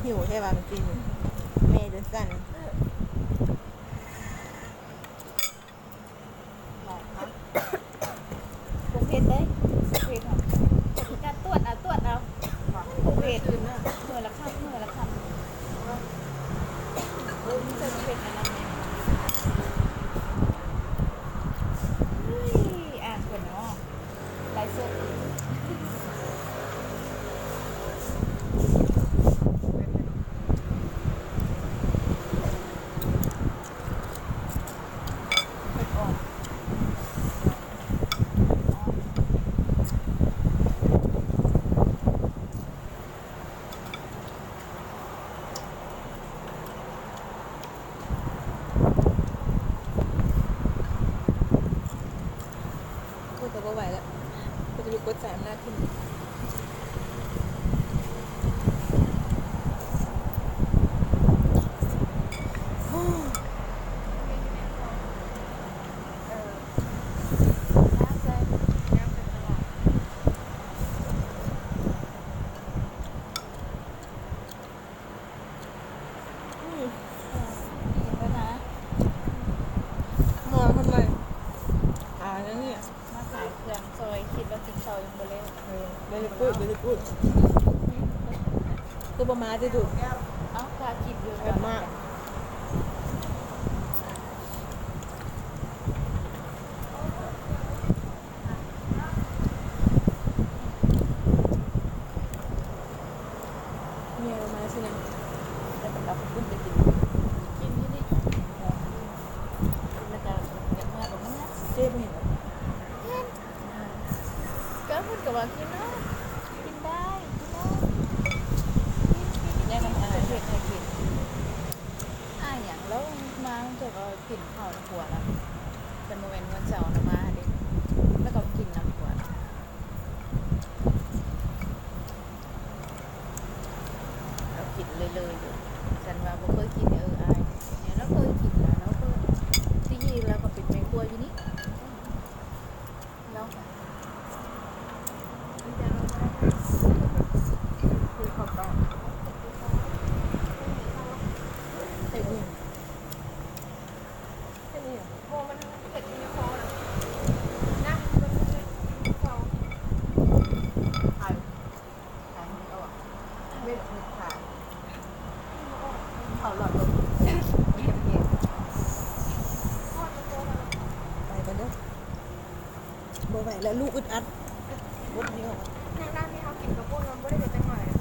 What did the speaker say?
ຫິວແທ້ວ່າມື້ກີ້ນີ້ ແມ່ຈົນສັ່ນ. ບໍ່ເຜັດເດ້ ບໍ່ເຜັດ ກະຕວດເອົາ ຕວດເອົາ ມັນບໍ່ເຜັດ ມື້ລະຄຳ ມື້ລະຄຳ ເພິ່ນເຮັດອັນນັ້ນ ເຮີ້ຍ ອ່ານເພິ່ນເນາະ ໄລຟ໌ສົດ. ໂອ້ຍ ກໍບໍ່ໄຫວແລ້ວ ກໍຈະໄປກົດສາຍອຳນາດຂຶ້ນ. ອືມ ອີ່ມແລ້ວນະ ມາທຳໄມ ອາ ແນວນີ້ ມາຂາຍເຄື່ອງຊ່ອຍ ຄິດວ່າກິນເຂົ້າຍັງບໍ່ແລ້ວ ເອີ very good very good ຄືບໍ່ມາຕິ ດູ ເອົ້າ ພາກິນຢູ່ ເອີ ມາ. ເມຍບໍ່ມາຊິນະ ແລ້ວກໍກັບໄປປຸ້ນໄປກິນ ກິນຢູ່ນີ້ ແລ້ວກໍຢາກເມືອກໍເມືອ ເຈ້ບໍ່ເຫັນເບາະ? ເຫັນ ກໍເພິ່ນກໍວ່າກິນເນາະ ກິນໄດ້ ກິນໄດ້ ກິນ ກິນ ກິນ ກິນ ກິນ ອາຍຫຍັງ ແລ້ວມາເທື່ອກໍ ກິນເຂົ້ານຳຜົວລະ ຄັນບໍ່ແມ່ນວັນເສົາລະມາເດ້ ລະກໍກິນນຳຜົວ ລາວກິນເລີຍໆຢູ່ ຄັນວ່າບໍ່ເຄີຍກິນ ເອີ ອາຍ ແຕ່ລາວເຄີຍກິນນະ ລາວເຄີຍ ທີ່ຈີນລາວກໍເປັນແມ່ຄົວຢູ່ນີ້ ລາວ ເຮັດອີ່ຫຍັງ? ເຮັດອີ່ຫຍັງ? ບໍ່ ມັນເຮັດຢູ່ໃນຄໍນະ ນະ ມັນເຮັດຢູ່ໃນຄໍ ໄຂ່ ໄຂ່ມັນອອກ ເມັດ ເມັດຂາວ ເຂົ້າຫຼອດລົມ ມັນຈະເປັນ ໄປກ່ອນເດີ ບໍ່ໄຫວແລ້ວ ລູກອຶດອັດ ບົດນີ້ອອກ ທາງດ້ານທີ່ເຮົາກິນກະປຸ້ນ ມັນບໍ່ໄດ້ເປັນຈັກໜ້ອຍເດ້